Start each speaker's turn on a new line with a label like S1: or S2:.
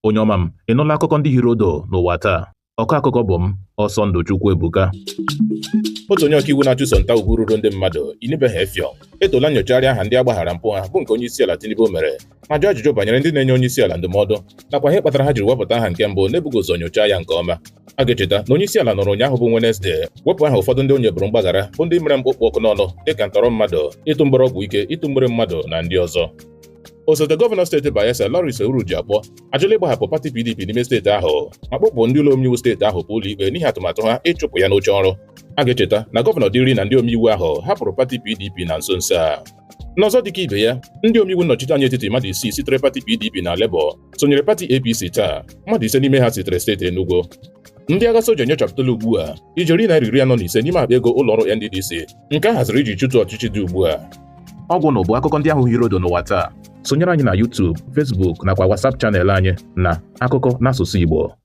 S1: Onye ọma m, ị nụla akụkọ ndị hiri odo n'ụwa taa? Ọkọ akụkọ bụ m, Ọsọndụ Chukwuebuka. Otu onye ọkaiwu na-achụso nta ugwu ruru ndị mmadụ, Inibehe Effiong, etola nyochagharị aha ndị agbaghara mpụ ha bụ nke onyeisiala Tinubu mere, ma jụọ ajụjụ banyere ndị na-enye onyeisiala ndụmọdụ nakwa ihe kpatara ha jiri wepụta aha nke mbụ na-ebughị ụzọ nyochaa ya nke ọma. A ga-echeta na onyeisiala nọrọ ụnyaahụ bụ Wenesde wepụ aha ụfọdụ ndị o nyeburu mgbaghara bụ ndị mere mpụ kpụ ọkụ n'ọnụ dịka ntọrọ mmadụ, ịtụ mgbere ọgwụ ike, ịtụ mgbere mmadụ na ndị ọzọ. Osote gọvanọ steeti Bayelsa, Lawrence Orojiakpọ, ajụla ịgbahapụ pati PDP n'ime steeti ahụ ma kpọpụ ndị ụlọ omeiwu steeti ahụ pụ ụlọikpe n'ihi atụmatụ ha ịchụpụ ya n'oche ọrụ. A ga-echeta na gọvanọ Diri na ndị omeiwu ahụ hapụrụ pati PDP na nso nso a. N'ọzọ dịka ibe ya, ndị omeiwu nnọchiteanya etiti mmadụ 6 sitere pati PDP na Labour sonyere pati APC taa, mmadụ 5 n'ime ha sitere steeti Enugu. Ndị agha soja enyochapụtala ugbu a ijeri naira 45 n'ime akpa ego ụlọọrụ NDDC nke a haziri iji chụtụ ọchịchị dị ugbu a. Ọgwụ na bụ akụkọ ndị ahụ hiri odo n'ụwa taa. Sonyere anyị na YouTube, Facebook nakwa WhatsApp channel anyị na Akụkọ n'asụsụ Igbo.